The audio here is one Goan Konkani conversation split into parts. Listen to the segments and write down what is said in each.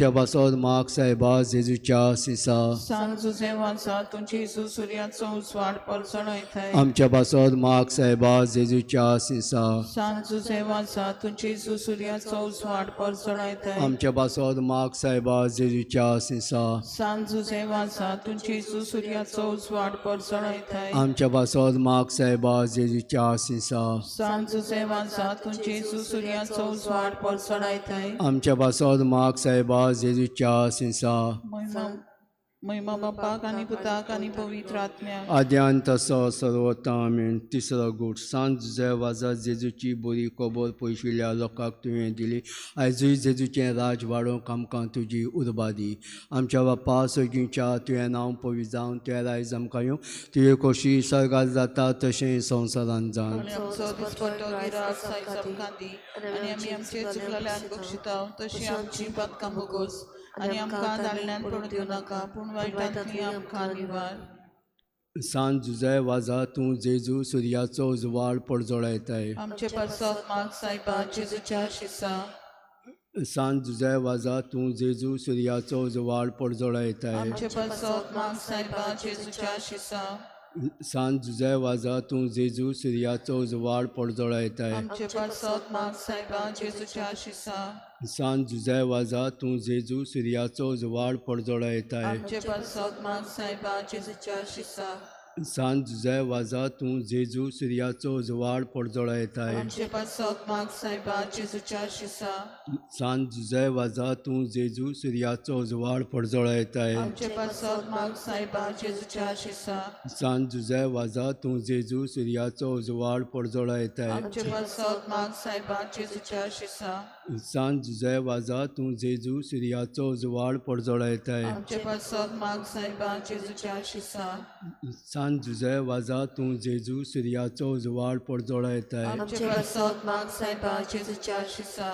त्या पासत माग सायबा जेजूच्या आसिसा. सांत जुझे वाजा तूं जेजू सुर्याचो उजवाड परजळयताय. आमच्या पासत माग सायबा जेजूच्या आसिसा. सांत जुझे वाजा तूं जेजू सुर्याचो उजवाड परजळयताय. आमच्या पासत माग सायबा जेजूच्या आसिसा. सांत जुझे वाजा तूं जेजू सुर्याचो उजवाड परजळयताय. आमच्या पासत माग सायबा जेजूच्या आसिसा. सांत जुझे वाजा तूं जेजू सुर्याचो उजवाड परजळयताय. आमच्या पासत माग सायबा जेजूच्या आसिसा. महिमा महिमा बापाक आनी पुताक आनी पवित्र आत्म्याक. आद्यान तसो सर्वता आमेन. तिसरो गूट. सांत जुझे वाजा, जेजूची बरी खबर पयशिल्ल्या लोकांक तुवें दिली, आयजूय जेजूचें राज वाडोवंक आमकां तुजी उर्बा दी. आमच्या बापा सगळींच्या, तुवें नांव पवित्र जावन तुवें रायज आमकां येवं, तुजे खोशी सर्गात जाता तशें संवसारान जावन. आनी आमचो दिसपट्टो गिरास आयज आमकां दी आनी आमी आमचे चुकलेल्यान बक्षिताव तशी आमची पातकां भोगोस आनी आमकां दाळण्यान पडूं दिवं नाका पूण वायटांतली आमकां निवार. सांत जुझे वाजा, तूं जेजू सुर्याचो उजवाड पडजोळायताय. आमचे पासत माग सायबा जेजूच्या शिसा. सांत जुझे वाजा, तूं जेजू सुर्याचो उजवाड पडजोळायताय. आमचे पासत माग सायबा जेजूच्या शिसा. सांत जुझे वाजा, तूं जेजू सुर्याचो उजवाड पडजोळायताय. आमचे पासत माग सायबा जेजूच्या शिसा. सांत जुझे वाजा, तूं जेजू सुर्याचो उजवाड पडजोळायताय. आमचे पासत माग सायबा जेजूच्या शिसा. सांत जुझे वाजा, तूं जेजू सुर्याचो उजवाड पडजोळायताय. आमचे पासत माग सायबा जेजूच्या शिसा. सांत जुझे वाजा, तूं जेजू सुर्याचो उजवाड पडजोळायताय. आमचे पासत माग सायबा जेजूच्या शिसा. सांत जुझे वाजा, तूं जेजू सुर्याचो उजवाड पडजोळायताय. आमचे पासत माग सायबा जेजूच्या शिसा. सांत जुझे वाजा, तूं जेजू सुर्याचो उजवाड पडजोळायताय. आमचे पासत माग सायबा जेजूच्या शिसा. सांत जुझे वाजा, तूं जेजू सुर्याचो उजवाड पडजोळायताय. आमचे पासत माग सायबा जेजूच्या शिसा.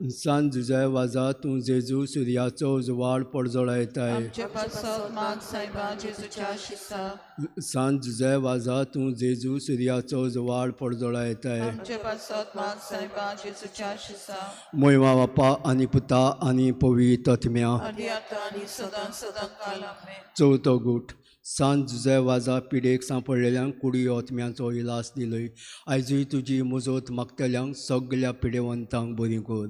सांत जुझे वाजा, तूं जेजू सुर्याचो उजवाड पडजोळायताय. आमचे पासत माग सायबा जेजूच्या शिसा. सांत जुझे वाजा, तूं जेजू सुर्याचो उजवाड पडजोळायताय. आमचे पासत माग सायबा जेजूच्या शिसा. मोयमा बापा आनी पुता आनी पवित्र आत्म्या. आदी आतां आनी सदां सदां काल आमेन. चवथो गूट. सांत जुझे वाजा, पिडेक सांपडलेल्यांक कुडी आत्म्याचो इलास दिलोय, आयजूय तुजी मुजोत मागतल्यांक सगल्या पिडेवंतांक बरी कर.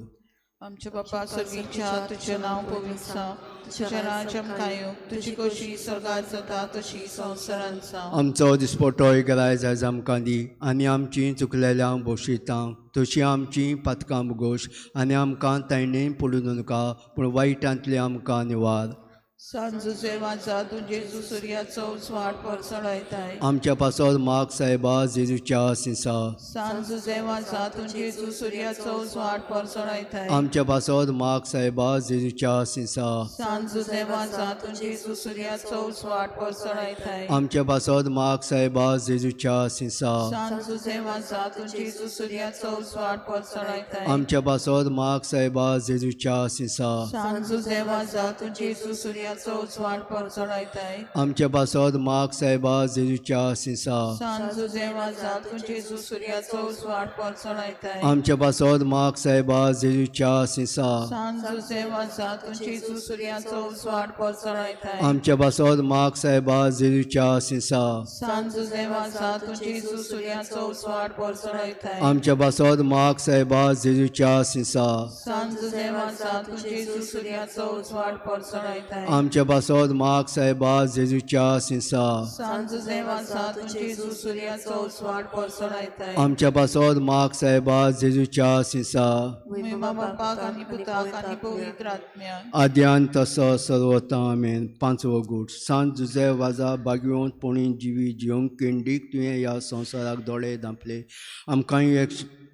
आमच्या बापा सर्गीच्या, तुजें नांव पवित्र जावं, तुजें राज्य आमकां येवं, तुजी खोशी सर्गात जाता तशी संवसारांत जावं. आमचो दिसपटो गराय आयज आमकां दी आनी आमची चुकलेल्यांक बोशितां तशी आमची पातकां भोगोश आनी आमकां ताणें पडून नाका पूण वायटांतलें आमकां निवार. सांत जुझे वाजा, तूं जेजू सुर्याचो उजवाड परजळायताय. आमच्या पासत माग सायबा जेजूच्या आसिसा. सांत जुझे वाजा, तूं जेजू सुर्याचो उजवाड परजळायताय. आमच्या पासत माग सायबा जेजूच्या आसिसा. सांत जुझे वाजा, तूं जेजू सुर्याचो उजवाड परजळायताय. आमच्या पासत माग सायबा जेजूच्या आसिसा. सांत जुझे वाजा, तूं जेजू सुर्याचो उजवाड परजळायताय. आमच्या पासत माग सायबा जेजूच्या आसिसा. सांत जुझे वाजा, तूं जेजू सुर्याचो उजवाड परजळायताय. आमच्या पासत माग सायबा जेजूच्या आसिसा. सांत जुझे वाजा, तूं जेजू सुर्याचो उजवाड परजळायताय. आमच्या पासत माग सायबा जेजूच्या आसिसा. सांत जुझे वाजा, तूं जेजू सुर्याचो उजवाड परजळायताय. आमच्या पासत माग सायबा जेजूच्या आसिसा. सांत जुझे वाजा, तूं जेजू सुर्याचो उजवाड परजळायताय. आमच्या पासत माग सायबा जेजूच्या आसिसा. सांत जुझे वाजा, तूं जेजू सुर्याचो उजवाड परजळायताय. आमच्या पासत माग सायबा जेजूच्या आसिसा. सांत जुझे वाजा, तूं जेजू सुर्याचो उजवाड परजळायताय. आमच्या पासत माग सायबा जेजूच्या आसिसा. महिमा बापाक आनी पुताक आनी पवित्र आत्म्याक. आद्यान तसो सर्वता आमेन. पांचवो गूट. सांत जुझे वाजा, बागयोंत पोणी जिवी जिवंक केंडीक तुवें ह्या संवसाराक दोळे धांपले, आमकांय एक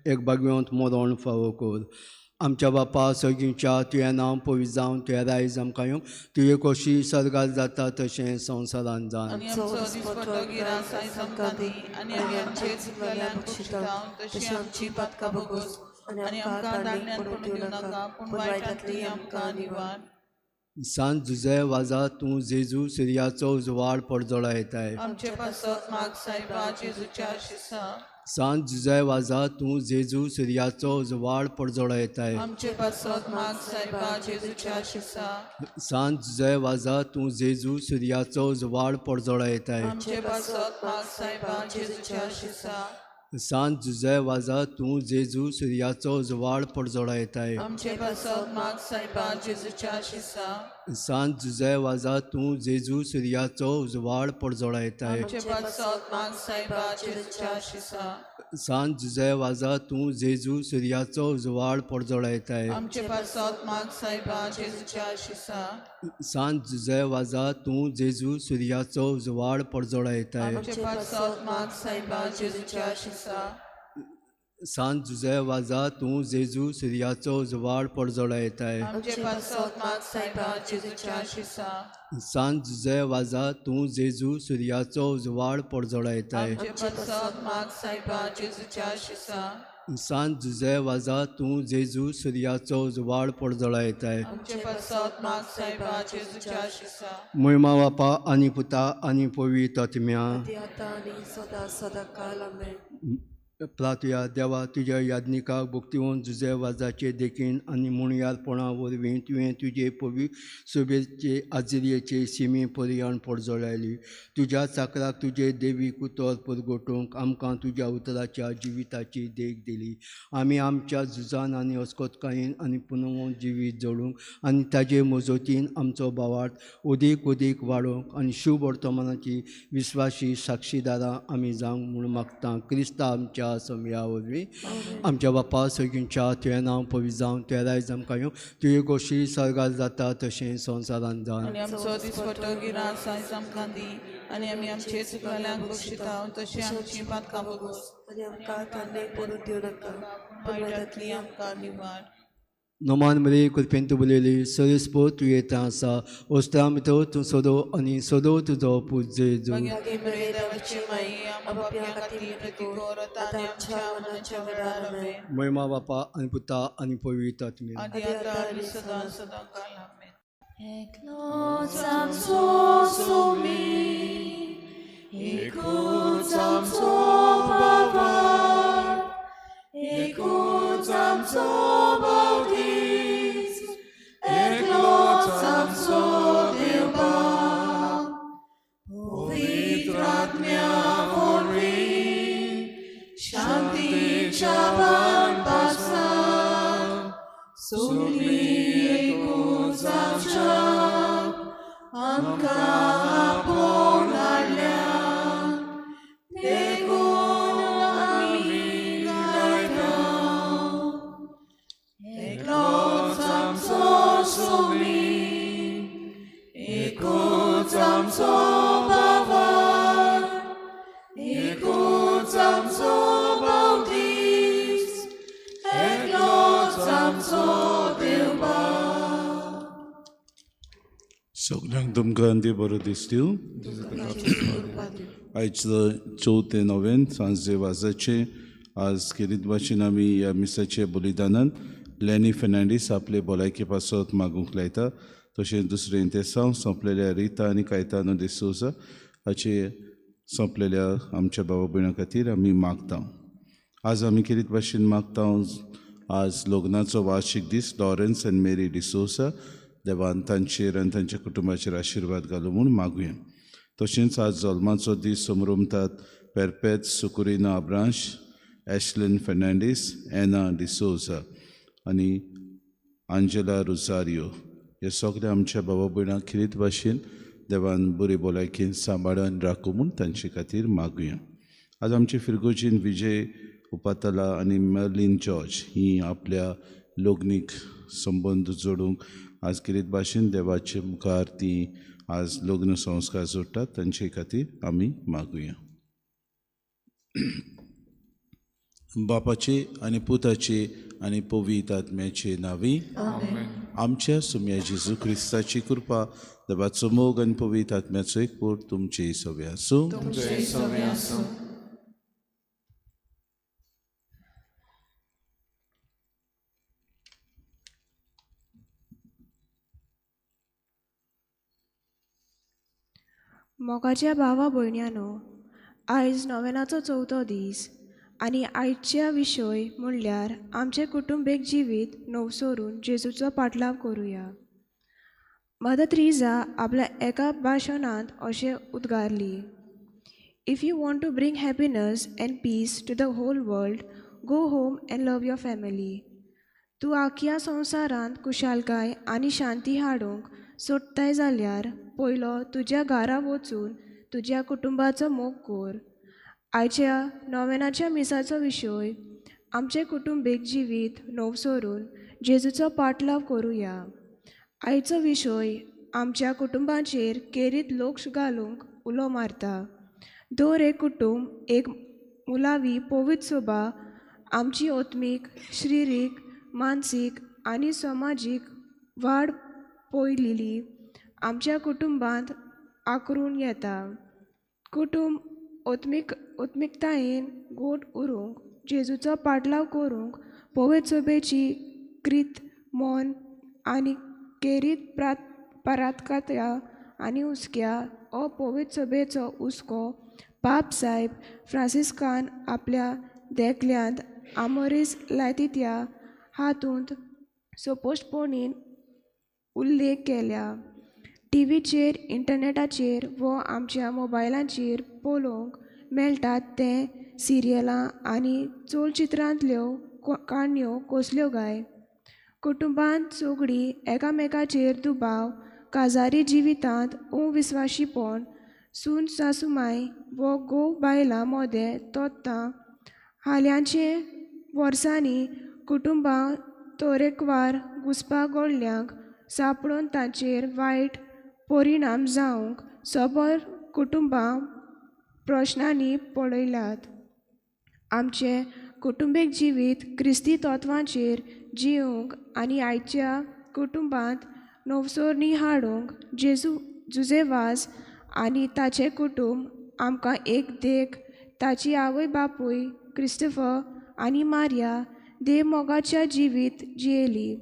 एक बागयोंत मरण फावो कर. आमच्या बापा सगळींच्या, तुवें नांव पवित्र जावन तुवें रायज आमकां येवं, तुजे खोशी सर्गात जाता तशें संवसारान जावन. आनी आमचो दिसपट्टो गिरास आयज आमकां दी आनी आमी आमचे चुकलेल्यांक बक्षिताव तशी आमची पातकां भोगोस आनी आमकां दाळण्यान पडूं दिवं नाका पूण वायटांतली आमकां निवार. सांत जुझे वाजा, तूं जेजू सुर्याचो उजवाड पडजोळायताय. आमचे पासत माग सायबा जेजूच्या शिसा. सांत जुझे वाजा तूं जेजू सुर्याचो उजवाड परजळयताय. आमचे पासत माग सायबा जेजूच्या आशिसा. सांत जुझे वाजा तूं जेजू सुर्याचो उजवाड परजळयताय. आमचे पासत माग सायबा जेजूच्या आशिसा. सांत जुझे वाजा तूं जेजू सुर्याचो उजवाड परजळयताय. आमचे पासत माग सायबा जेजूच्या आशिसा. सांत जुझे वाजा तूं जेजू सुर्याचो उजवाड परजळयताय. आमचे पासत माग सायबा जेजूच्या आशिसा. सांत जुझे वाजा तूं जेजू सुर्याचो उजवाड परजळयताय. आमचे पासत माग सायबा जेजूच्या आशिसा. सांत जुझे वाजा तूं जेजू सुर्याचो उजवाड परजळयताय. आमचे पासत माग सायबा जेजूच्या आशिसा. सांत जुझे वाजा तूं जेजू सुर्याचो उजवाड परजळयताय. आमचे पासत माग सायबा जेजूच्या आशिसा. सांत जुझे वाजा तूं जेजू सुर्याचो उजवाड परजळयताय. आमचे पासत माग सायबा जेजूच्या आशिसा. सांत जुझे वाजा तूं जेजू सुर्याचो उजवाड परजळयताय. आमचे पासत माग सायबा जेजूच्या आशिसा. महिमा बापा आनी पुता आनी पवित्र आत्म्या. आतां आनी सदां सदां काल. आमेन. प्लातुया देवा तुज्या याज्ञिकाक भक्तिवंत जुझे वाजाचे देखीन आनी मुणयारपणा वरवीं तुवें तुजे पवित्र सोबेचे आजिरयेचे शिमे पर्यान परजळायली. तुज्या चाकराक तुजे देवीक उतर परगटूंक आमकां तुज्या उतराच्या जिविताची देख दिली. आमी आमच्या झुजान आनी अस्कोतकायेन आनी पुनवंत जिवीत जोडूंक आनी ताजे मजतीन आमचो भावार्थ अदीक अदीक वाडोवंक आनी शुभ वर्तमानाची विस्वासी साक्षीदारां आमी जावंक म्हूण मागता. क्रिस्ता आमच्या समया वरवीं. आमच्या बापा सगळींच्या तुवें नांव पवित्र जावन तुवें रायज आमकां येवं. तुजे गोशी सर्गार जाता तशें संवसारांत जावन. आनी आमचो दिसपट्टो गिरास आयज आमकां दी आनी आमी आमचे चुकल्यांक बक्षिता तशें आमची पातकां भोगोस आनी आमकां तान्ने पडून दिवं नाका, पूण वायटांतली आमकां निवार. नमान मरे कृपेन तूं बरयली सरेस्पो तूं येता आसा ओस्त्रां भितर तूं सदो आनी सदो तुजो पूत जेजू. मागीर मरे देवाची माई आमच्या पापयां खातीर विनंती कर आतां आनी आमच्या मरणाच्या वेळार. आमेन. महिमा बापा आनी पुता आनी पवित्र आत्म्या. आदी आतां आनी सदां सदां काल. आमेन. एकलोच आमचो सुमी, एकूच आमचो बाबा, एकूच आमचो बावतीस, एकलोच आमचो देवबाप, पवित्र आत्म्या वरवीं शांतीच्या बांदपासान सगळीं एकूच आमच्या आमकां आपोवन हाडल्या, देखून आमी गायता. एकलोच आमचो सुमी, एकूच आमचो बाबा, एकूच आमचो बावतीस, एकलोच आमचो देवबाप. सगळ्यांक तुमकां देव बरो दिसतू. आयज चवथे नोव्हेंन सांजे वाजाचे आज खेरीत भाशेन आमी ह्या मिसाचे बलिदानान लॅनी फेर्नांडीस आपले भलायके पासत मागूंक लायता. तशेंच दुसरें इंतेसांव सोंपलेल्या रिता आनी कायतानो डिसोजा हाचे सोंपलेल्या आमच्या बाबा भयणां खातीर आमी मागता. आज आमी खेरीत भाशेन मागता. आज लग्नाचो वार्शीक दीस लॉरन्स आनी मेरी डिसोजा देवान तांचेर आनी तांच्या कुटुंबाचेर आशिर्वाद घालूं म्हूण मागुया. तशेंच आज जल्माचो दीस समरमतात पेरपेत सुकुरिना अब्रांश, एशलिन फेर्नांडीस, एना डिसोजा आनी आंजेला रोजारियो हे सगळे आमच्या बाबा भयणां खेरीत भाशेन देवान बरी भलायकेन सांबाळून राखूं म्हूण तांचे खातीर मागुया. आज आमचे फिरगोजीन विजय उपातला आनी मर्लीन जॉर्ज ही आपल्या लग्नीक संबंद जोडूंक आज खेरीत भाशेन देवाचे मुखार ती आज लग्न संस्कार जोडटात तांचे खातीर आमी मागुया. बापाचे आनी पुताचे आनी पवित्र आत्म्याचे नांवी आमच्या सुम्या जेजू क्रिस्ताची कृपा, देवाचो मोग आनी पवित्र आत्म्याचो एकवट तुमचे सवे आसूं. मोगाच्या भावा भयण्यांनो, आयज नोवेनाचो चवथो दीस. आनी आयच्या विशय म्हणल्यार आमचें कुटुंबीक जिवीत नवसोरून जेजूचो पाटलाव करुया. मदर त्रिजा आपल्या एका भाशणांत अशें उद्गारली, if you want to bring happiness and peace to the whole world, go home and love your family. तूं आख्या संवसारांत खुशालकाय आनी शांती हाडूंक सोदताय जाल्यार पयलो तुज्या घरा वचून तुज्या कुटुंबाचो मोग कर. आयच्या नोवेनाच्या मिसाचो विशय आमचें कुटुंबीक जिवीत नवसरून जेजूचो पाटलाव करुया. आयचो विशय आमच्या कुटुंबाचेर केरीत लक्ष घालूंक उलो मारता. दर एक कुटुंब एक मुलावी पवित्र सोबा आमची आत्मीक, शारिरीक, मानसीक आनी समाजीक वाड पळयलेली आमच्या कुटुंबांत आकरून येता. कुटुंब आत्मिकतायेन गोड उरूंक, जेजूचो पाटलाव करूंक पवित्र सोबेची क्रीत मन आनी केरीत परातकात्या आनी हुस्क्या हो पवित्र सोबेचो हुस्को पाप सायब फ्रांसिस्कान आपल्या देखल्यांत आमोरीस लायतित्या हातूंत सोपोस्टपणीन उल्लेख केल्या. टिवीचेर, इंटरनेटाचेर वो आमच्या मोबायलाचेर पळोवंक मेळटात तें सिरियलां आनी चलचित्रांतल्यो काणयो कसल्यो गाय. कुटुंबांत सगळीं एकामेकाचेर दुबाव, काजारी जिवितांत अविस्वाशीपण, सून सासुमाय वो घोव बायलां मोदें तोत्तां. हाल्यांचे वर्सांनी कुटुंबां तरेकवार घुसपा गोडल्यांक सांपडून तांचेर वायट परिणाम जावंक सबर कुटुंबां प्रश्नांनी पळयल्यात. आमचें कुटुंबीक जिवीत क्रिस्ती तत्वांचेर जिवंक आनी आयच्या कुटुंबांत नवसरणी हाडूंक जेजू जुजेवाज आनी ताचें कुटुंब आमकां एक देख. ताची आवय बापूय क्रिस्टफर आनी मारिया देव मोगाच्या जिवीत जियेली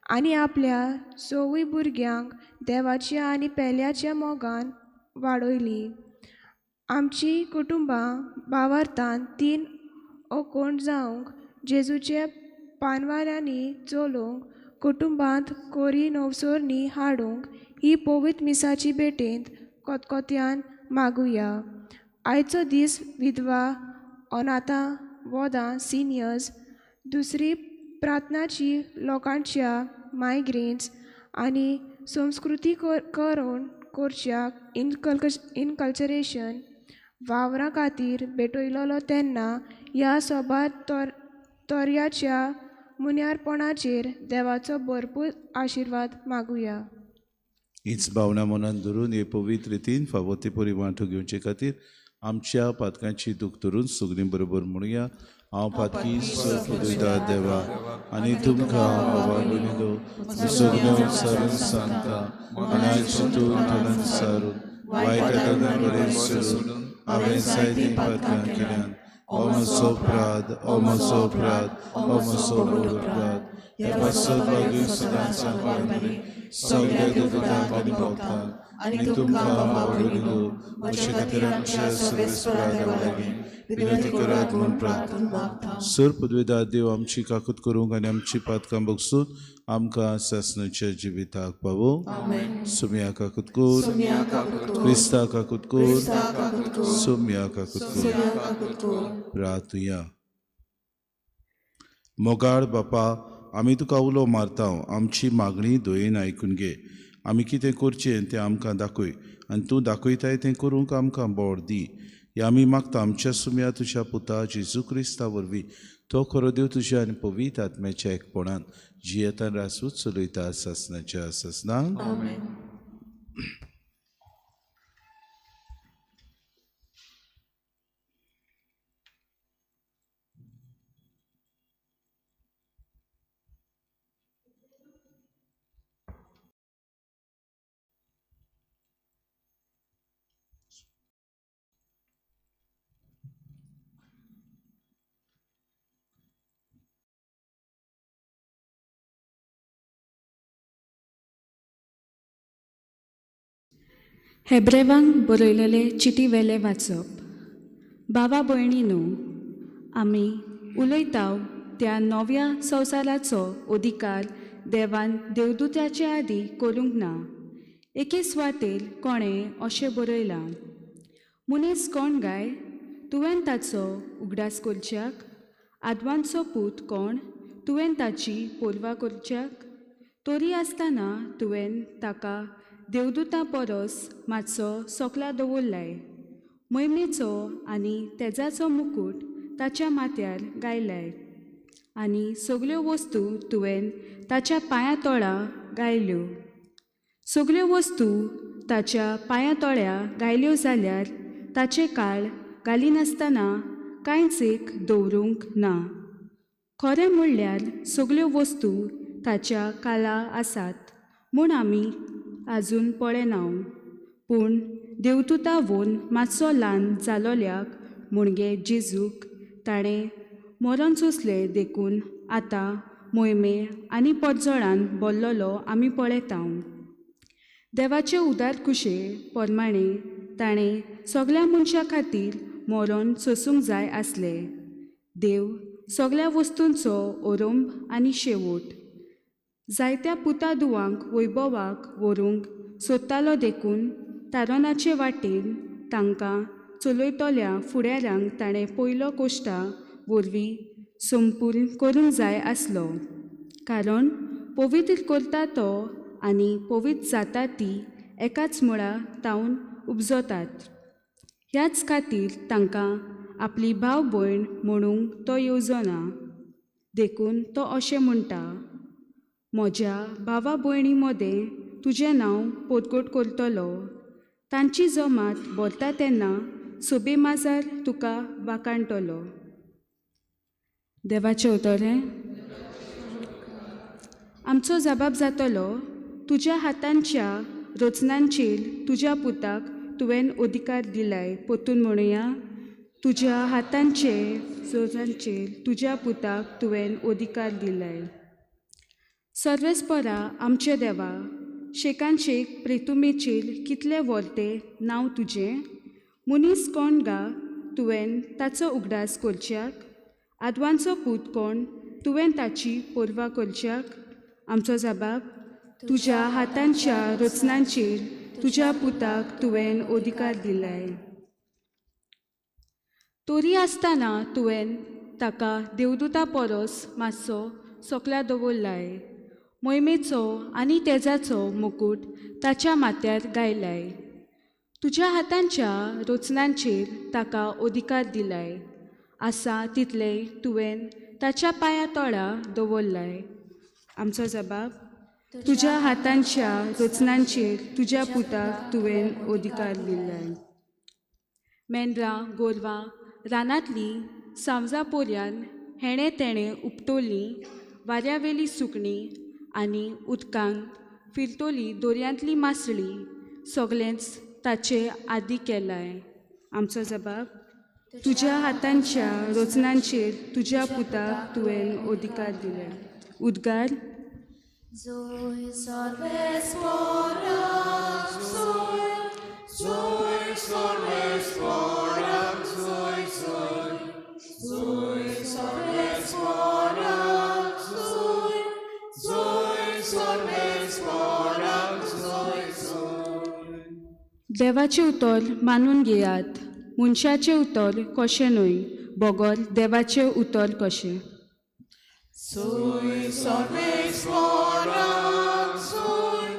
आनी आपल्या सवूय भुरग्यांक देवाच्या आनी पेल्याच्या मोगान वाडयली. आमची कुटुंबां भावार्थान तीन ओकोण जावंक जेजूचे पानवाऱ्यांनी चलोवंक कुटुंबांत कोरी नवसरणी हाडूंक ही पवित्र मिसाची भेटेंत कोतकोत्यान मागुया. आयचो दीस विधवा, अनाथां, वोदां, सिनियर्स, दुसरी प्रार्थनाची लोकांच्या मायग्रेन्स आनी संस्कृती करून करच्या इनकल्चरेशन वावरा खातीर भेटयलेलो तेन्ना ह्या सोबार तोर्याच्या मुन्यारपणाचेर देवाचो भरपूर आशिर्वाद मागुया. हीच भावना मनान धरून हे पवित्र रितीन फावो ते परी वांटो घेवचे खातीर आमच्या पातकांची दूख धरून सगळीं बरोबर म्हणुया. हांव पातकी सर्व देवा आनी तुमकां बाबा भयणीनो सगळ्यो सारून सांगता, मनान चिंतून तोंडान सारून वायट बरें सोडून हांवें जायतीं पातकां केल्यात. ओ म्हजो अपराध, ओ म्हजो अपराध, ओ म्हजो व्हड अपराध. हे पासत बागून सदांच सगळ्या दुदांक आनी भोगतांक आनी तुमकां बाबा भयणीनो म्हजे खातीर आमच्या सर्वेस्परा देवा लागीं विनंती करात म्हूण प्रार्थना. सर पदवेदार देव आमची काकूत करूंक आनी आमची पातकां बगसून आमकां सासणाच्या जिविताक पावो. सुम्या काकूत कर, क्रिस्ता काकूत कर, सुम्या काकूत कर. प्रार्थुया. मोगाळ बापा, आमी तुका उलो मारता, आमची मागणी दयेन आयकून घे. आमी कितें करचें तें आमकां दाखय आनी तूं दाखयताय तें करूंक आमकां बोड दी. हे आमी मागता आमच्या सुम्या तुज्या पुता जेजू क्रिस्ता वरवीं, तो खरो देव तुज्या आनी पवित्र आत्म्याच्या एकपणान जियेतान रासूच चलयता सासणाच्या सासणाक. हेब्रेवांक बरयलेले चिटी वेलें वाचप. बाबा भयणी न्हू, आमी उलयताव त्या नव्या संवसाराचो अधिकार देवान देवदूताचे आदी करूंक ना. एके सुवातेर कोणें अशें बरयलां, मनीस कोण गाय तुवें ताचो उगडास करच्याक, आदवांचो पूत कोण तुवें ताची पोरवा करच्याक, तरी आसतना तुवें ताका देवदूता परस मातसो सोकला दवरलाय, मोहिमेचो आनी तेजाचो मुकूट ताच्या माथ्यार गायलाय आनी सगल्यो वस्तू तुवें ताच्या पांया तोळा गायल्यो. सगल्यो वस्तू ताच्या पांया तोळ्या गायल्यो जाल्यार ताचें काळ घालिनासतना कांयच एक दवरूंक ना. खरें म्हणल्यार सगल्यो वस्तू ताच्या काला आसात म्हूण आमी आजून पळयना, पूण देवदूता वोन मातसो ल्हान जालोल्याक म्हणगे जेजूक ताणें मरण सोंसलें देखून आतां मोहिमे आनी पोटजोळान भरलेलो आमी पळयता. देवाचे उदार कुशे प्रमाणे ताणें सगल्या मनशां खातीर मरण सोंसूंक जाय आसलें. देव सगल्या वस्तूंचो ओरंब आनी शेवट जायत्या पुता दुवांक वैभवाक व्हरूंक सोदतालो देखून तारणाचे वाटेन तांकां चलयतल्या फुडाऱ्यांक ताणें पयलो कोश्टा वरवीं संपूर्ण करूंक जाय आसलो, कारण पवित्र करता तो आनी पवित्र जाता ती एकाच मुळा तावन उपजतात. ह्याच खातीर तांकां आपली भाव भयण म्हणूंक तो येवजना, देखून तो अशें म्हणटा, म्हज्या भावा भयणी मदें तुजें नांव पोटगोट करतलो, तांची जमात भरता तेन्ना सोबे माजार तुका वाखाणटलो. देवाचें उतर हें. आमचो जबाब जातलो, तुज्या हातांच्या रचनांचेर तुज्या पुताक तुवें अधिकार दिलाय. परतून म्हणुया, तुज्या हातांचे रचनांचेर तुज्या पुताक तुवें अधिकार दिलाय. सर्वेस्परा आमचे देवा, शेकान शेक प्रेतुमेचेर कितलें व्हरतें नांव तुजें. मनीस कोण गा तुवें ताचो उगडास करच्याक, आदवांचो पूत कोण तुवें ताची पोरवा करच्याक. आमचो जबाब, तुज्या हातांच्या रचनांचेर तुज्या पुताक तुवें अधिकार दिलाय. तरी आसतना तुवें ताका देवदूता परस मातसो सोकला दवरलाय, मोहिमेचो आनी तेजाचो मुकूट ताच्या माथ्यार गायलाय, तुज्या हातांच्या रचनांचेर ताका अधिकार दिलाय, आसा तितलें तुवें ताच्या पांया तोळा दवरलाय. आमचो जबाब, तुज्या हातांच्या रचनांचेर तुज्या पुताक तुवें अधिकार दिलाय. मेंढरां गोरवां रानांतलीं सावजां पोरयान हेणें तेणें उपटोलीं, वाऱ्यावेली सुकणीं आनी उदकांत फिरतोली दोरयांतली मासळी सगळेंच ताचे आदी केलाय. आमचो जबाब, तुज्या हातांच्या रचनांचेर तुज्या पुताक तुवें अधिकार दिलाय. उद्गार, देवाचें उतर मानून घेयात, मनशाचें उतर कशें न्हय, बगर देवाचें उतर कशें. Sui सर्वेस्पराक सुय,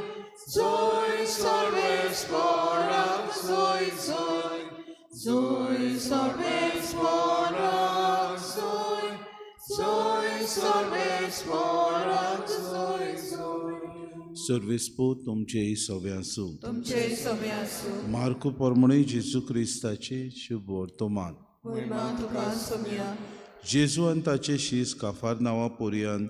सुय सर्वेस्पराक सुय सुय, सुय सर्वेस्पराक सुय, सुय सर्वेस्पराक सुय सुय. सर्वेस्पो तुमचे सवे आसूं. तुमचे सवे आसूं. मार्कू प्रमाणे जेजू क्रिस्ताचे शुभ वर्तमान. मोहिमा तुका सोमया. जेजू आनी ताचे शीस काफार नांवा पोरयान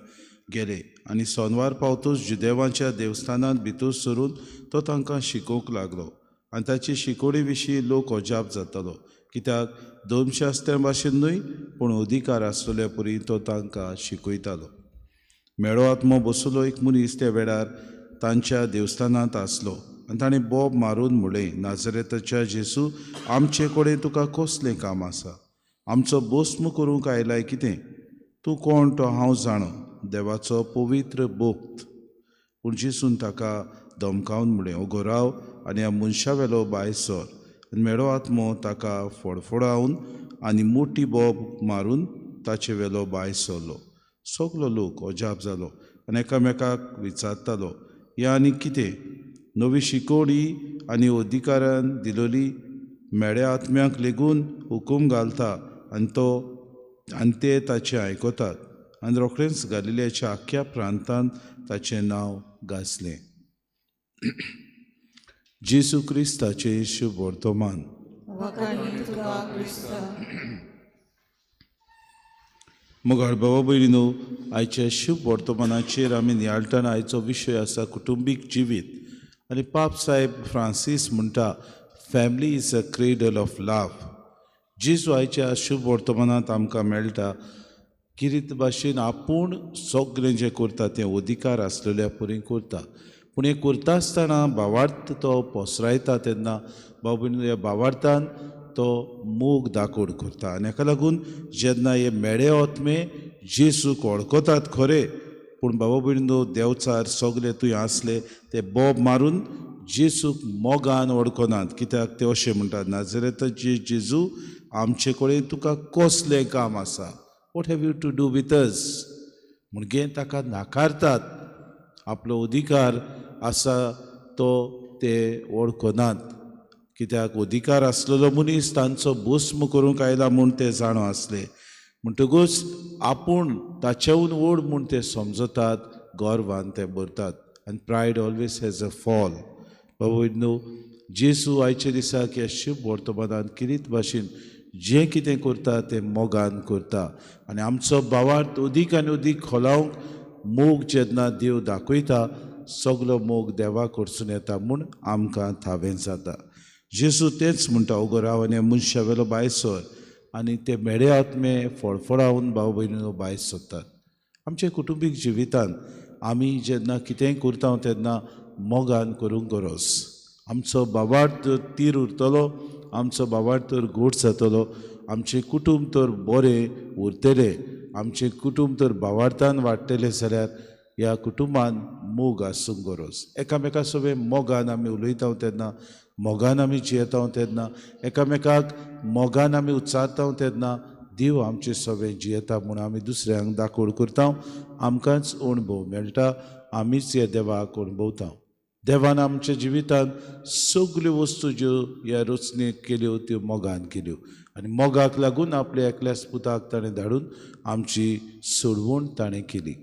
गेले आनी सोनवार पावतूच जुदेवांच्या देवस्थानांत भितर सरून तो तांकां शिकोवंक लागलो आनी ताचे शिकोवणे विशीं लोक अजाप जातालो, कित्याक धर्मशास्त्रा भाशेन न्हय पूण अधिकार आसलेल्या परी तो तांकां शिकयतालो. मेळो आत्मो बसलो एक मनीस त्या वेळार तांच्या देवस्थानांत आसलो आनी ताणें बोब मारून म्हणलें, नाजरेताच्या जेजू, आमचे कडेन तुका कसलें काम आसा? आमचो बोस्म करूंक आयलाय कितें? तूं कोण तो हांव जाणो, देवाचो पवित्र भक्त। पूण जेजून ताका धमकावन म्हणलें, ओगो राव आनी ह्या मनशा वेलो भायर सर। आनी मेळो आत्मो ताका फडफडावन आनी मोटी बोब मारून ताचे वेलो भायर सरलो। सगलो लोक अजाप जालो आनी एकामेकाक विचारतालो, हें आनी कितें? नवी शिकोवणी आनी अधिकारान दिलोली मेळ्या आत्म्याक लेगून हुकूम घालता आनी तो आनी ते ताचें आयकतात। आनी रोखडेंच गालिलेच्या आख्ख्या प्रांतांत ताचें नांव गाजलें। जेजू क्रिस्ताचें शुभ वर्तमान। मोगाळ बाबा भयणीनो, आयच्या शुभ वर्तमानाचेर आमी नियाळटना आयचो विशय आसा कुटुंबीक जिवीत। आनी पाप साहेब फ्रांसीस म्हणटा, family is a cradle of love. जेजू आयच्या शुभ वर्तमानांत आमकां मेळटा किरीत भाशेन आपूण सगळें जें करता तें अधिकार आसलेल्या परी करता, पूण हें करता आसतना भावार्थ तो पसरायता तेन्ना बाबा भयणीनो ह्या भावार्थान तो मोग दाखोड करता। आनी हाका लागून जेन्ना हे मेळे आत्मे जेजूक वळखतात खरें, पूण बाबा भयणीनो देवचार सगळे थंय आसले ते बोब मारून जेजूक मोगान वळखनात। कित्याक ते अशें म्हणटात, नाजरेताचे जेजू आमचे कडेन तुका कसलें काम आसा? What have you to do with us? म्हणगे ताका नाकारतात, आपलो अधिकार आसा तो ते वळखनात। कित्याक अधिकार आसलेलो मनीस तांचो भस्म करूंक आयला म्हूण ते जाणो आसले, म्हणटकूच आपूण ताचेहून व्हड म्हूण ते समजतात, गर्वान ते भरतात। आनी pride always has a fall. बाबा न्हू, जेजू आयच्या दिसाक ह्या शुभ वर्तमानान किरीत भाशेन जें कितें करता तें मोगान करता आनी आमचो भावार्थ अदीक आनी अदीक खोलावंक मोग जेन्ना देव दाखयता, सगलो मोग देवा कडसून येता म्हूण आमकां थावें जाता। जेजू तेंच म्हणटा, ओगो राव आनी मनशा वेलो भायर सर। आनी ते मेळे आत्मे फळफळावन भाव भयणीनो भायर सरतात। आमच्या कुटुंबीक जिवितान आमी जेन्ना कितेंय करता तेन्ना मोगान करूंक गरज। आमचो भावार्थ तर तीर उरतलो, आमचो भावार्थ तर गोड जातलो, आमचें कुटुंब तर बरें उरतलें, आमचें कुटुंब तर भावार्थान वाडटलें जाल्यार ह्या कुटुंबान मोग आसूंक गरज। एकामेका सगळें मोगान आमी उलयता तेन्ना, मोगान आमी जियेता तेन्ना, एकामेकाक मोगान आमी उच्चारता तेन्ना देव आमचे सगळें जियेता म्हूण आमी दुसऱ्यांक दाखोड करता, आमकांच अणभव मेळटा, आमीच ह्या देवाक अणभवता। देवान आमच्या जिवितांत सगल्यो वस्तू ज्यो ह्या रचनेक केल्यो त्यो मोगान केल्यो आनी मोगाक लागून आपल्या एकल्याच पुताक ताणें धाडून आमची सोडवण ताणें केली।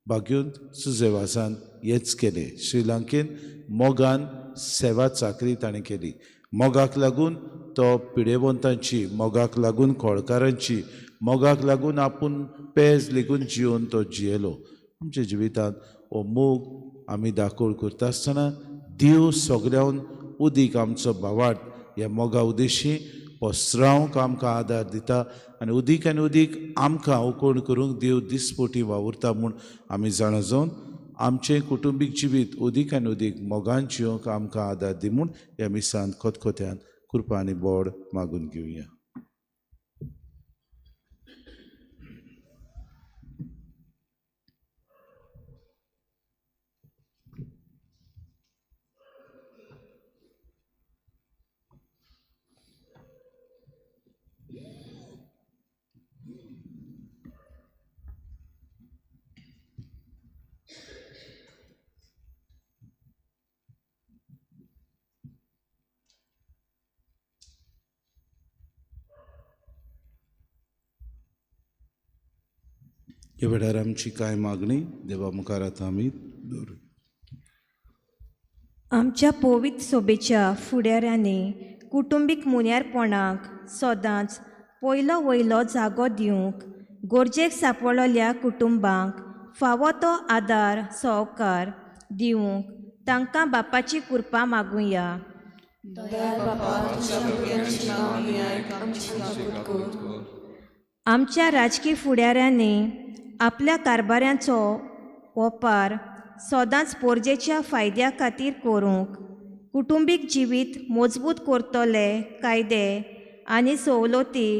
बागेवन सुजेवासान हेंच केलें। श्रीलंकेन मोगान सेवा चाकरी ताणें केली। मोगाक लागून तो पिडेवंतांची, मोगाक लागून खोळकारांची, मोगाक लागून आपूण पेज लेगून जिवन तो जियेलो। आमच्या जिवितांत हो मोग आमी दाखोड करता आसतना देव सगळ्यान उदीक आमचो भावार्थ ह्या मोगा उद्देशी पसरावंक आमकां आदार दिता आनी उदीक आनी उदीक आमकां उकोण करूंक देव दिसपोटी वावुरता म्हूण आमी जाणा जावन आमचें कुटुंबीक जिवीत उदीक आनी उदीक मोगान जिवंक आमकां आदार दी म्हूण ह्या मिसान खतखत्यान कृपा आनी बोड मागून घेवया। ह्या वेळार आमची कांय मागणी देवा मुखार आतां आमी दवरूया। आमच्या पवित्र सोबेच्या फुडाऱ्यांनी कुटुंबीक मुन्यारपणाक सदांच पयलो वयलो जागो दिवंक गरजेक सांपडलेल्या कुटुंबांक फावो तो आदार सहकार दिवंक तांकां बापाची कृपा मागुया। आमच्या राजकी फुडाऱ्यांनी आपल्या कारभाऱ्यांचो वपार सदांच पोरजेच्या फायद्या खातीर करूंक कुटुंबीक जिवीत मजबूत करतले कायदे आनी सवलती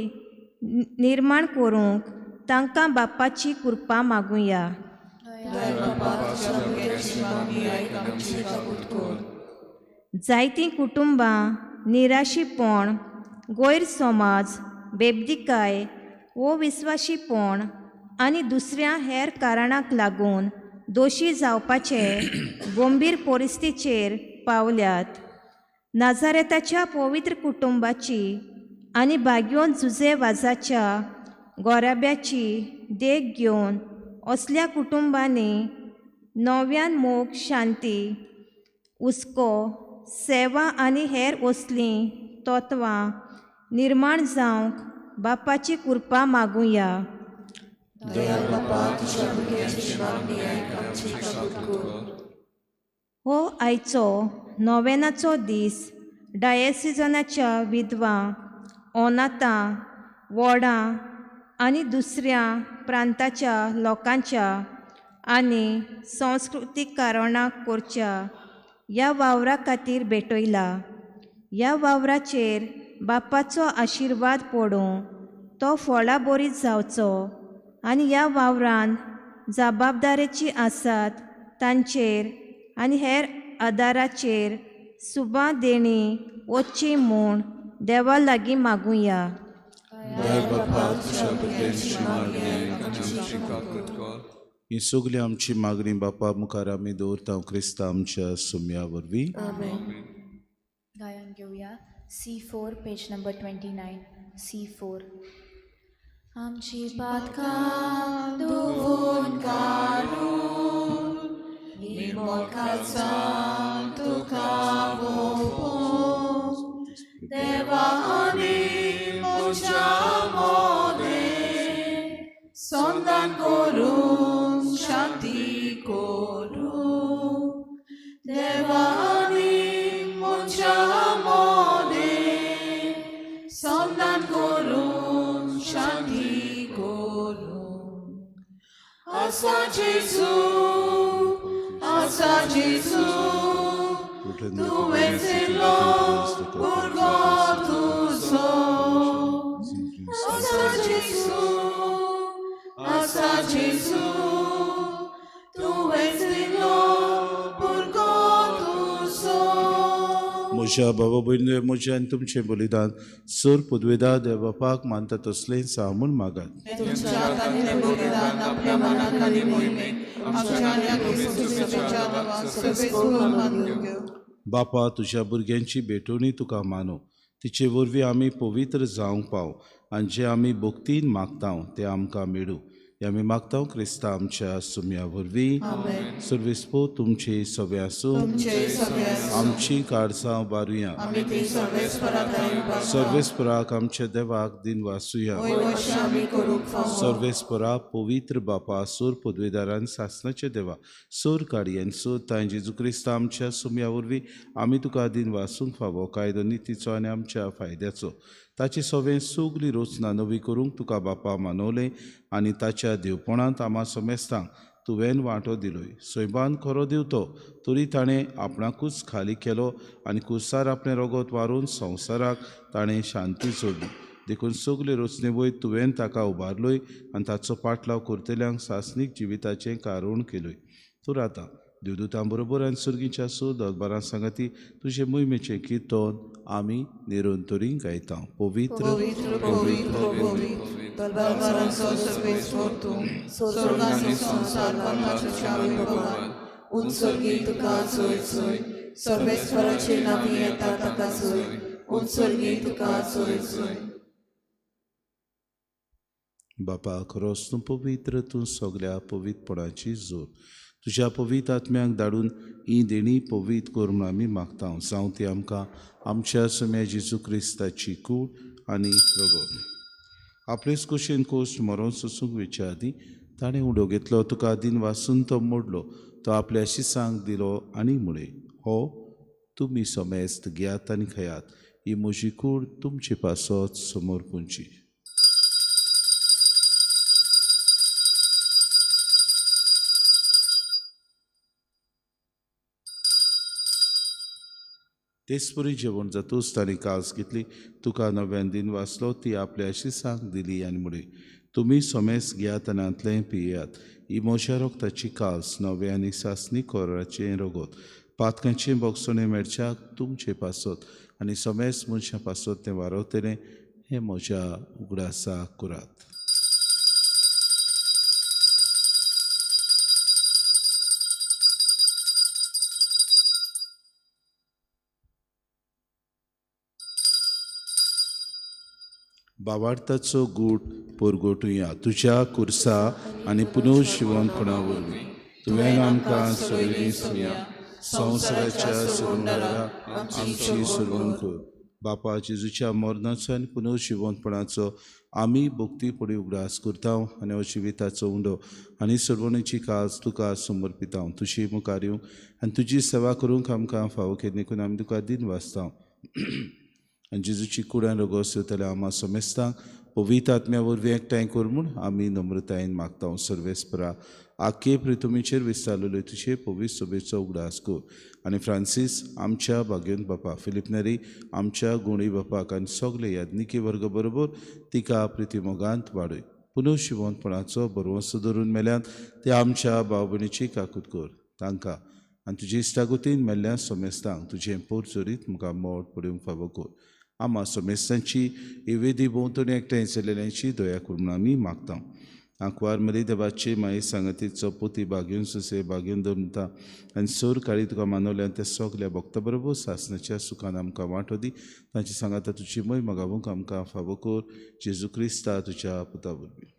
निर्माण करूंक तांकां बापाची कृपा मागुया. जायतीं कुटुंबां निराशीपण, गैरसमाज, बेबदीकाय वो विस्वाशीपण आनी दुसऱ्या हेर कारणाक लागून दोशी जावपाचे गंभीर परिस्थितीचेर पावल्यात. नाझारेताच्या पवित्र कुटुंबाची आनी भाग्योन जुझे वाजाच्या गोराब्याची देख घेवन असल्या कुटुंबांनी नव्यान मोग, शांती, हुस्को, सेवा आनी हेर असलीं तत्वां निर्माण जावंक बापाची कृपा मागुया. हो आयचो नोवेनाचो दीस डायसिजनाच्या विधवा, अनाथां, वडां आनी दुसऱ्या प्रांताच्या लोकांच्या आनी संस्कृतीक कारणाक करच्या ह्या वावरा खातीर भेटयला. ह्या वावराचेर बापाचो आशिर्वाद पडूं, तो फळां बरीत जावचो आनी ह्या वावरान जबाबदारेची आसात तांचेर आनी हेर आदाराचेर सुबा देणी वचची म्हूण देवा लागीं मागुया. ही सगळी आमची मागणी बापा मुखार आमी दवरता क्रिस्ता आमच्या सुम्या वरवीं. गायन घेवया C4 page number 29. C4. आमची पातकां धुवून काडून निर्मळ काळजान तुका ओंपून देवा आनी म्हज्या मोदें संदान करून शांती करूं. देवा आनी म्हज्या मोदें संदान करून शांती करूं. आसा जेजू, आसा जेजू, तुवें दिलो भुरगो तुजो. आसा जेजू, आसा जेजू, तुवें दिलो भुरगो तुजो. म्हज्या बाबा भयणीं, म्हजें आनी तुमचें बलिदान सर पुदवेदा देव बापाक मानता तसलें सा म्हूण मागात. तुमच्या हातांतलें बलिदान आपल्या मनाक आनी मोहिमेक आमच्या आनी क्रिस्तूच्या नांवान सर्वेस्पर मानून घेवं. बापा, तुज्या भुरग्यांची भेटवणी तुका मानू, तिचे वरवीं आमी पवित्र जावंक पाव आनी जें आमी भक्तीन मागता तें आमकां मेळूं. हें आमी मागता क्रिस्ता आमच्या सुम्या वरवीं. सर्वेस्पर तुमचे सगळे आसूं. आमची काळजां उबारुया. सर्वेस्पराक आमच्या देवाक दिन वासुया. सर्वेस्परा पवित्र बापा, सूर पदवेदारान सासनाचे देवा, सूर काडयेन सूर तांय जेजू क्रिस्ता आमच्या सुम्या वरवीं आमी तुका दिन वासूंक फावो कायदो नितीचो आनी आमच्या फायद्याचो. ताची सगळें सगली रचना नवी करूंक तुका बापा मानवलें आनी ताच्या देवपणांत आमा समेस्तांक तुवें वांटो दिलोय. सैमान खरो दिवतो तरी ताणें आपणाकूच खाली केलो आनी कुसार आपलें रगत वारून संवसाराक ताणें शांती जोडली. देखून सगले रचने वयर तुवें ताका उबारलोय आनी ताचो पाटलाव करतल्यांक सासणीक जिविताचें कारण केलोय. तर आतां देवदूतां बरोबर आनी सुर्गीच्या सो दरबारां सांगाती तुजे मोहिमेचें किर्तन आमी निरंतरी गायता. पवित्र पवित्र पवित्र पवित्र दरबारांचो सर्वेस्पर तूं, स्वर्ग आनी संवसार भरला तुज्या वैभवान. उंचर्गी तुका जोय जोय, सर्वेस्पराचे नांवी येता ताका जोय, उंचर्गी तुका जोय जोय. बापा, खरोच तूं पवित्र, तूं सगल्या पवित्रपणाची जोर. तुज्या पवित्र आत्म्याक धाडून ही देणी पवित्र कर म्हूण आमी मागता. जावं ती आमकां आमच्या सुम्या जेजू क्रिस्ताची कूड आनी रगत. आपलेच कुशीन कोश मरोन सोसूंक वेच्या आदीं ताणें उडो घेतलो, तुका दिन वासून तो मोडलो, तो आपल्या शिसांक दिलो आनी म्हळें, हो तुमी समेस्त घेयात आनी खायात, ही म्हजी कूड तुमचे पासत समर्पूंची. तेच परी जेवण जातूच ताणें कास घेतली, तुका नव्यान दिन वाचलो, ती आपल्या अशी सांग दिली आनी म्हळी, तुमी सोमेस घेयात आनी हांतलें पियात. ही म्हज्या रोगताची कास, नवें आनी सासणी कोराचें रगत, पातकांचें बोगसणें मेळच्याक तुमचे पासत आनी सोमेस मनशां पासत तें वारवतलें, हें म्हज्या उगडासाक करात. बावार्थाचो गूट पोरगोटुया तुज्या कुर्सा आनी पुनर्जिवनपणा वरवीं तुवें आमकां सोडयली सुया संवसाराच्या सुरुंडारा आमची सुरवण कर. बापा जेजूच्या मरणाचो आनी पुनर्जिवनपणाचो आमी भक्तीपणी उगडास करता आनी हो जिविताचो उंडो आनी सोडवणेची काज तुका समर्पिता. तुजी मुखार येवंक आनी तुजी सेवा करूंक आमकां फावो केली देखून आमी तुका दिन वाचता. आनी जेजूची कुडान रोगोस जाल्यार आमा समेस्तांक पवित्र आत्म्या वरवीं एकठांय कर म्हूण आमी नम्रतायेन मागता. सर्वेस्परा आखे प्रितुमीचेर विस्तारलेलो तुजे पवित्र सोबेचो उगडास कर आनी फ्रांसीस आमच्या भाग्यवंत बापा, फिलीप नेरी आमच्या गुणी बापाक आनी सगळे याज्ञिकी वर्ग बरोबर तिका प्रितीमोगांत वाडय. पुनर्जिवंतपणाचो भरवंसो धरून मेल्यान ते आमच्या भाव भयणीची काकूत कर. तांकां आनी तुजे इश्टागतीन मेल्ल्या समेस्तांक तुजें पोर चोरीत मुखार मोड पडूंक फावो कर. आमा समेस्तांची ही वेदी भोंवतणी एकठांय चलयल्यांची दया कर म्हूण आमी मागता. आंकवार मरी देवाची माई सांगतीचो पोती बागेवन सुसे बागेवन दवरता आनी सोर काळी तुका मानवल्यान त्या सगल्या भक्ता बरोबर सासणाच्या सुखान आमकां वांटो दी. तांची सांगाता तुजी मोय मागावूंक आमकां फावो कर. जेजू क्रिस्ता तुज्या पुता वरवीं.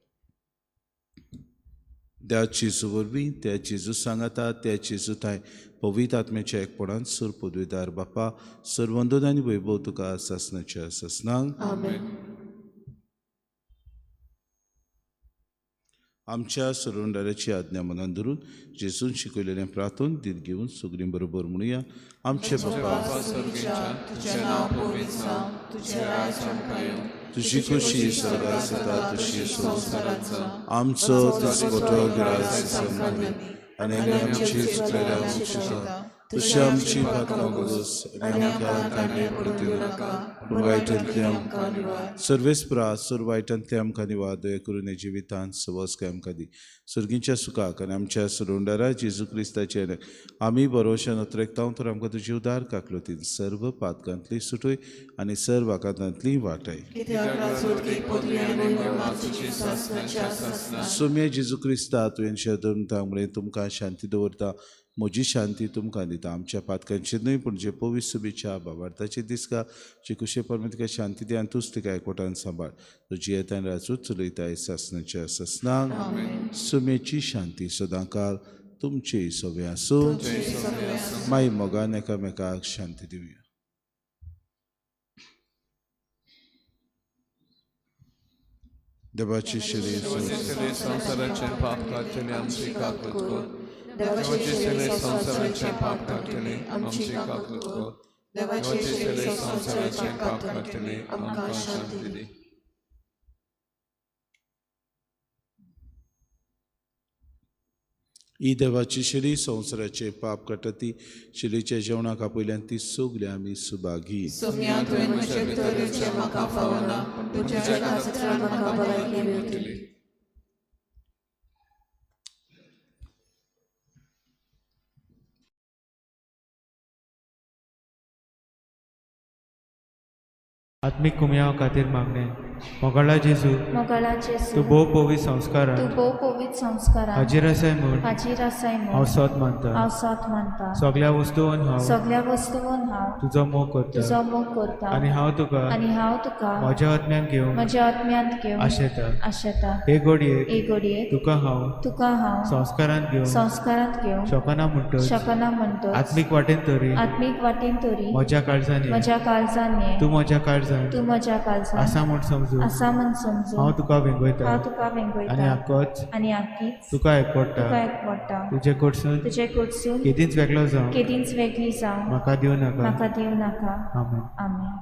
त्या जेजू वरवीं, त्या जेजू सांगाता, त्या जेजू थांय पवित्र आत्म्याच्या एकपणान सूर पदवीदार बापा सर्वंदन आनी वैभव तुका सासणाच्या सासणांक. आमेन. आमच्या सरुंडाराची आज्ञा मनान धरून जेजून शिकयलेलें प्रार्थून धीर घेवन सगळीं बरोबर म्हणुया. आमचे बापा तुझें नांव पवित्र जावं, तुजें राज्य आमकां येवं, तुजी खोशी स्वर्गात जाता तशी संवसारांत जावं. आमचो दिसपटो ग्रास आनी आमची चुकलेल्या बक्षिता तशी आमची पातकां गोस आनी आमकां ताणें पडूं दिवं नाका, पूण वायटांतलें आमकां निवार. सर्वेस्परा सोर वायटांतलें आमकां निवार. दया करून हे जिवितांत सवस आमकां दी. सर्गीच्या सुखाक आनी आमच्या सुरुंडारा जेजू क्रिस्ताचे आमी बरोवशान अत्रेकता तर आमकां तुजी उदार काकलुतीन सर्व पातकांतली सुटय आनी सर्व आकांतांतली वाटय. सोम्या जेजू क्रिस्ता तुवें शेदोन म्हळें तुमकां शांती दवरता, म्हजी शांती तुमकां दिता. आमच्या पातकांचेर न्हय पूण जे पवित्र सुबेच्या बाबार्थाचे दिसका जे कुशे परमें तुका शांती दी आनी तूच तिका एकवटान सांबाळ. तुजी येतान राजूच चलयताय सासणाच्या सासणाक. सुमेची शांती सदांकाळ तुमचे सगळे आसूं. माई मोगान एकामेकाक शांती दिवया. देवाची शरीर संवसाराचें पाप काडटलें आमची काकूत कर. देवाचे शरीर संवसाराचें पाप काडटलें आमची काकूत कर. देवाचे शरीर संवसाराचें पाप काडटलें आमकां शांती दी. ही देवाची शरीर संवसाराचें पाप काडटा ती शिलीच्या जेवणाक आपयल्यान ती सगळी आमी सुभागी. सोम्या तुवें म्हजे भितर येवचें म्हाका फावना, पूण तुज्या एका म्हाका भलायकी मेळटली. आत्मीक कुमयाव खातीर मागणें. मोगाळा जेजू, मोगाळा जेजू, तूं भोव पवित्र संस्कारान, तूं भोव पवित्र संस्कारान हाजीर आसाय म्हूण, हाजीर आसाय म्हूण हांव सोद मानता, हांव सोद मानता. सगळ्या वस्तून हांव, सगळ्या वस्तून हांव तुजो मोग करता, तुजो मोग करता. आनी हांव तुका, आनी हांव तुका म्हज्या आत्म्यान घेवन, म्हज्या आत्म्यांत घेवन आशेता, आशेता. हे घडयेक, हे घडयेक तुका हांव, तुका हांव संस्कारांत घेवन, संस्कारांत घेवन शकना म्हणटच, शकना म्हणटच, आत्मीक वाटेन तरी, आत्मीक वाटेन तरी म्हज्या काळजान, म्हज्या काळजान तूं म्हज्या काळजान, तूं म्हज्या काळजान आसा म्हूण समजून, आसा म्हूण समजून हांव तुका वेंगयता, हांव तुका वेंगयता. आनी आकोच, आनी आकीच तुका एकवटा, तुका एकवटा. तुजे कडसून, तुजे कडसून केदींच वेगळो जावं, केदींच वेगळी जावं म्हाका दिवं नाका, म्हाका दिवं नाका. आमेन. आमेन.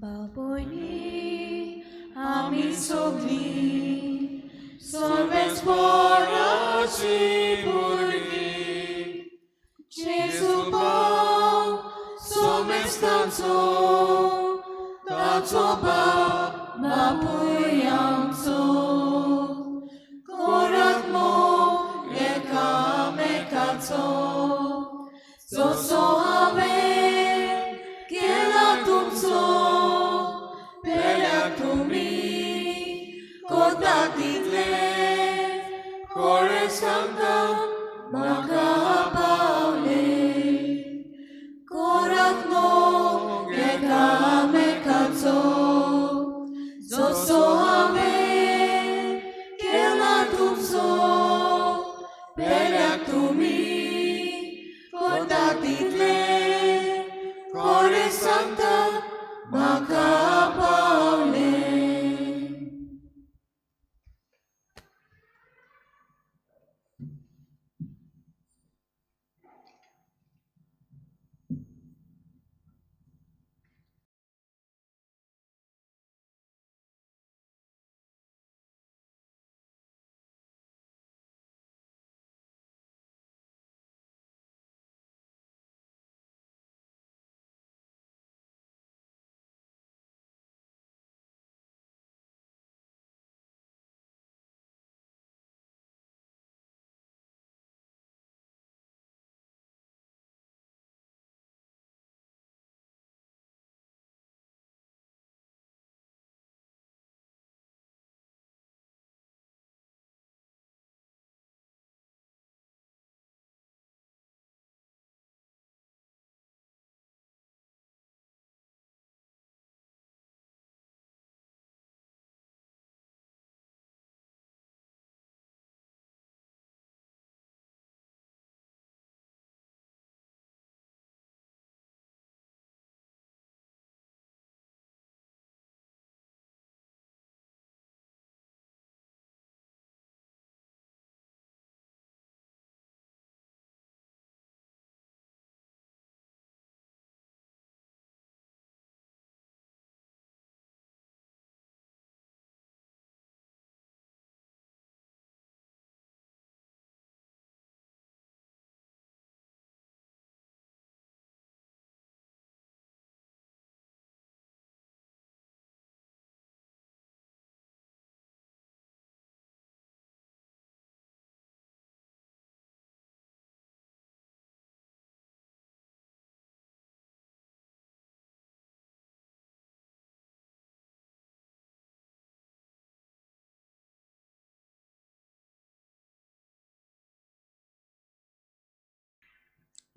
बाबोनी आमी सगळीं देवाची भुरगीं जेजू भाव सोमेस्तांचो ताचो बाप बापूय आमचो कोरात मोग एकामेकाचो जसो हांवें केला तुमचो पेल्याक तुमी कोता तितले कोणे सांगता म्हाका पावले कोरात मोग एकामेकाचो जसो हांवें केला तुमचो पेल्याक तुमी कोता तितले कोणे सांगता म्हाका पावले.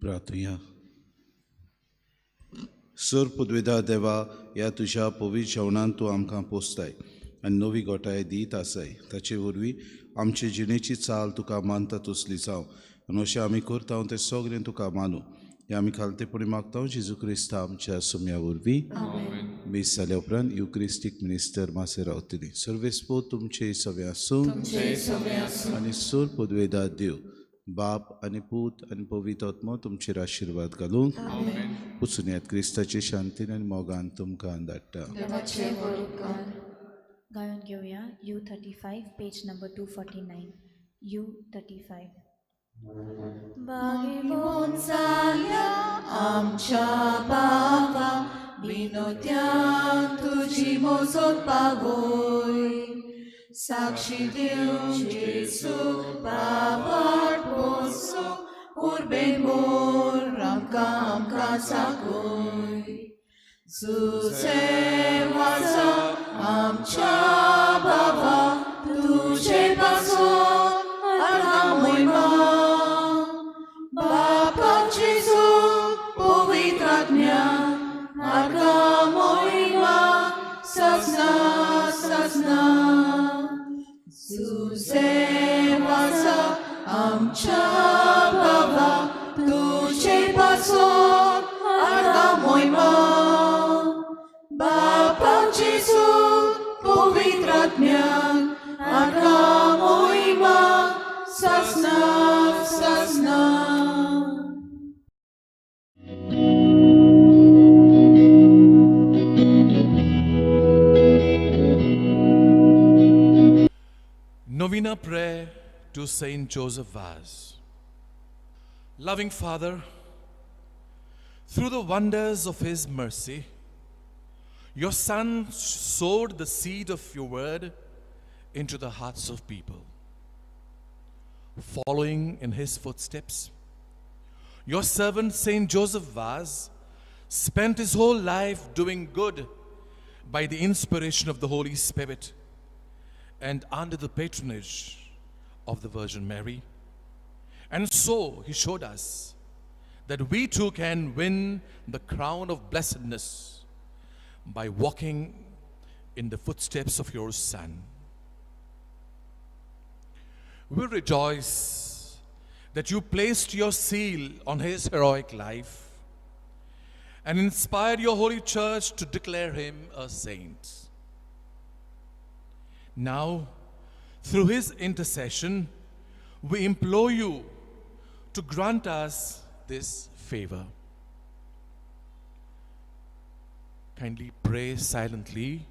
प्रार्थुया. सर पुदवेदा देवा, ह्या तुज्या पवित्र जेवणान तूं आमकां पोसताय आनी नवी गोठाय दीत आसाय. ताचे वरवीं आमचे जिणेची चाल तुका मानता तसली जावं आनी अशें आमी करता तें सगळें तुका मानू. हें आमी खालतेपणी मागता जेजू क्रिस्ता आमच्या सुम्या वरवीं. मीस जाल्या उपरांत युक्रिस्टीक मिनिस्टर मातशें रावतली. सर्वेस्पो तुमचे सगळें आसूं आनी सर पुदवेदा देव बाप आनी पूत आनी पवित्र आत्मो तुमचेर आशिर्वाद घालूंक पुचुन्यात क्रिस्ताचे शांतीन आनी मोगान तुमकां धाडटा. गायन घेवया U35 page number 249 U35. बागेवन जाल्या आमच्या बाबा विनोद्यान तुजी मोजोत पावय साक्षी दिवन जेजू बाबाट पोसो उर्बेन मोर आमकां आमकां सागय जुजे वाजा आमच्या बाबा तुजे पासून आर्गां मोहिमा बापा जेजू पवित्र आत्म्या आर्गां मोहिमा सजना सजना जुजे वाजा आमच्या बाबा तुजे पासून आर्गां मोहिमा बापा जेजू पवित्र आत्म्या आर्गां मोहिमा सजना सजना. Novena prayer to Saint Joseph Vaz. Loving Father, through the wonders of His mercy, your Son sowed the seed of your word into the hearts of people. Following in his footsteps, your servant Saint Joseph Vaz spent his whole life doing good by the inspiration of the Holy Spirit and under the patronage of the Virgin Mary. And so he showed us that we too can win the crown of blessedness by walking in the footsteps of your Son. We rejoice that you placed your seal on his heroic life and inspired your holy church to declare him a saint. Now, through his intercession, we implore you to grant us this favor. Kindly pray silently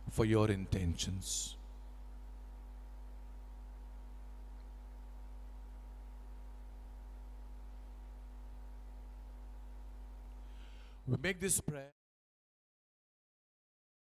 for your intentions. We make this prayer.